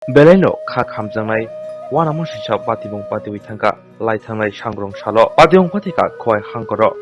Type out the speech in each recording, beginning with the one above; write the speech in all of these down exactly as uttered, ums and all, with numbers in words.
Belaino kha khamjaknai uanama sisa patimung patiwi thangkha lai thangnai sangrong salo. Patimung pathikha Khowai hangkoro.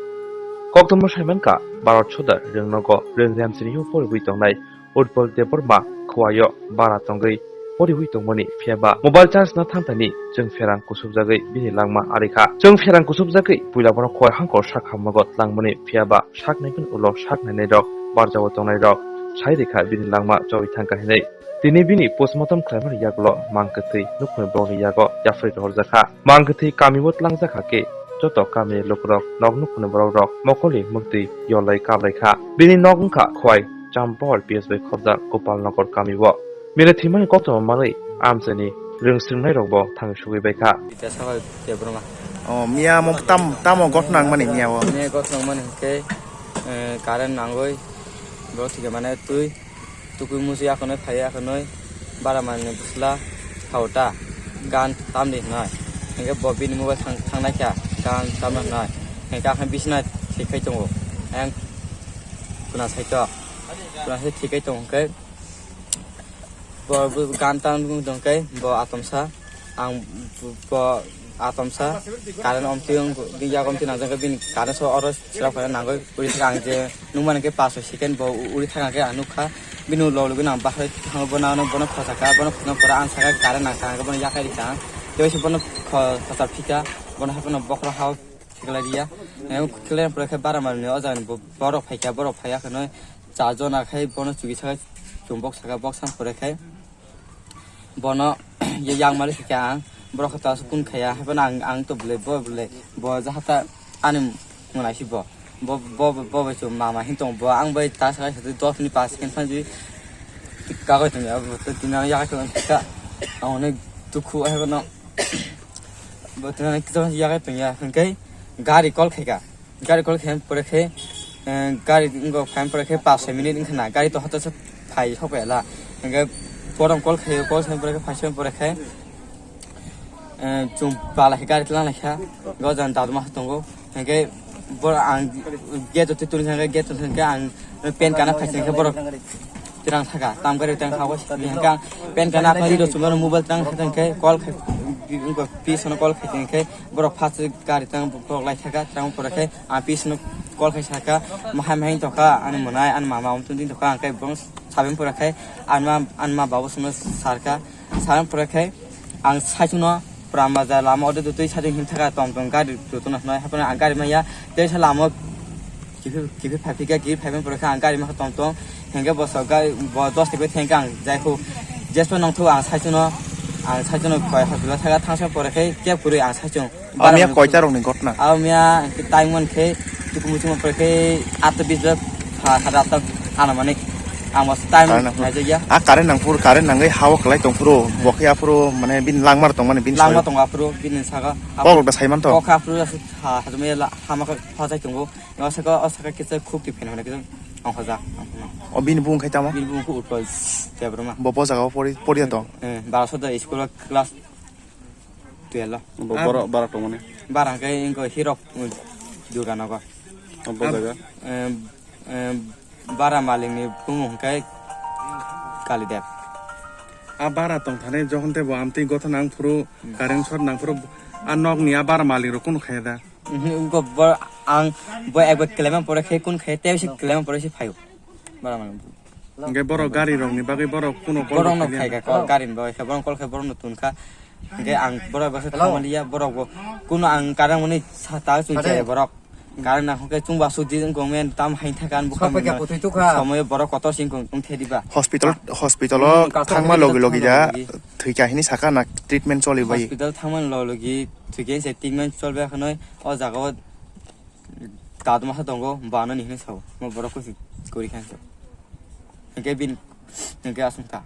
Koktwma saimankha Bharat Sodar rwngnogo rwng remsini yo poriwi tongnai Utpal Debbarma Khowaio bara tongwi poriwi tongmani phiyaba mobile charge na thangtani chwng pherang kusubjagwi bini langma arikha. Chwng pherang kusubjagwi puila bono Khowai hangkor sak hammago tlangmani phiyaba sak naibini ulo sak nainairok barjao tongnairok sai rikha bini langma chogwi thangkha hinwi. Tini bini postmortem khlaimani yagulo mang kwthwi nukhungni borokni yago yapharwi rohorjakha. Mang kwthwi kamio tlangjakha khe joto kamini lukurok nok nukhungni borokrok mokolni mwktwi yollai kaplaikha. Bini nok wngkha Khowai Champahar P S bai khobjak Gopalnagar kamio. Bini thwimani koktwma manwi amchaini rwng swrwngnairokbo thangwi sugwi baikha. Bidya Sabai Debbarma. O, miya mo tam, tamo gotna nangmani miya o? Miya gotna nangmani hwnkhe, eh, current nangwi, bo thwikhe mane twi tukui muchwi akhonwi phaiwi akhonwi bara manwi bwsla phao ta gan tamdi hwnwi. Hinkhe bo bini mobile thang-, thangnaikha gan tamna hwnwi. Hinkhe akhonwi bisina thik khai tongo. Ayang kuna saito. Kuna sai thik khai tongo hinkhe bo, bo gan tam tongkhe bo atomsa. Ang bo, bo atomsa, current omtwi wng, bini yak omtwi nangjak khe bini current so oro sra phara nangwi uri thaka ang je nukmani khe paso second bo u-, uri thaka khe ang nukha. Bini ulo ulo gini ang bahai thango, bono ano bono khosakha, bono khosna pore ang sakha current nangkha, ang bono yakhai rikha. Tei se bono kho-, khosa phika, bono haphano bokhorok hao khiklai riya. Khiklai pore khe bara manwi o jaga ni bo-, borok phaikha, borok phaiya kheno cha jona khai bono chugui sakha, chwng bok sakha, bok sam pore khai. Bono ye yang malik khe ang borok khe ta kun khaya, haiphano ang, ang to bwle, bo bwle, bo jahata ani mwnai si bo. Bo, bo, bo, bo bai chwng mama hin tong bo, ang bai ta sa sa dos minute pas second phan jui kagoi tong ya, bo to dina ya ka ka. Ang ne dukhu haiphano bo dina ya ka tong ya, hwnkhe gari call khaika. Gari call khaina pore khe, eh, gari wngkha phaina pore khe pash minute wngkha na, gari to hoto se phai sokphaila. Hingke borok call khaio, call khaina pore khe phai sokphaina pore khe, eh, chwng pala khe gari tlang lai kha, go jang daduma tongo. Hingke borok ang gate o twi tong kha, gate o twi kha ang pen kana phai khe borok tirang thaka, tam gari tang kha, hingke ang pen kana phai rw chwng mobile tang kha, hingke call khai, wngkha pisono call khai khe borok first gari tang borok lai thaka, tang pore khe Ang pisino call khai saka, mahai mahai tongkha, ani mwnai, ani mama, um, tongkha, ang kai bong saben pura khai, ani ma, ani ma babu sono sarka, saben pura khai, ang saichungno pura maja lama ode dutui saichung him thaka, tom tom gari dutuna hnoi, haphano ang gari maya, tei sa lama kiphil, kiphil phai phika, kiphil phai pura khai, ang gari ma tom tom, hingke bo sok gari, bo dos tikbe thengka ang jai khu, jespo nongthu ang saichungno, ang saichungno koi hospital thaka, thangsa pura khai, kep kwrwi ang saichung. Amiya koita rokni gotna? Amiya hingke time man khe tuku muchung pore khe atta bis ba pha kha atta ana mani ang mas time. Current nangphuru. Naijak ya. A current nangphuru, current nangwi hawa kwlai tongphuru, hmm, bo khe aphuru mane bini langmar tongmani bini langma sayo. Tongo aphuru bini saka. Kok rok da saiman to? Kok aphuru ha ha me la hama kha pha jai tongo. Yo saka o saka kisa khuk ti phen mane kisa ang kha ja. O bini bung khai tamo? Bini bung khu utpal Debbarma. Bo bo jaga o pori pori to. Hmm, Bharat Sodar school class Twelve. Bo borok, borok tongmani. Bara hwnkhe wngkha Hirok, um, Durganagar. Bo jaga? Em, em, bara malikni bumung hwnkhe Kalideb. A bara tongthani jokhon tei bo amtwi gotha nangphuru, hmm, current short nangphuru, a nokni a bara malik rok kunu khaya da? Mhm, wngkha bo ang bo ekbar kelaima pore khe kun khe tei se kelaima pore se phaio. Bara malik. Hingke borok gari rokni bagwi borok kuno call rok khai liya? Borok no khai kha call, gari ni bagwi khe borok call khai borok no tun kha. Hingke ang borok bagwi thangmani ya borok bo kuno ang karang mani sa ta chum chaya borok. Karang na hingke chungba sudi wng kong men tam hain thakan bukha. Somoy borok kotor sing kong wng thedi ba. Hospital, hospital o thangma logi logi da thwikha hini saka na treatment choli bai. Hospital thangmani logi logi thwikha se treatment choli bai khwnoi o jaga o. Daduma sa tongo, bano ni hinwi sao. Mo borok kusi kori khan sao. Hingke bin, hingke asung ta.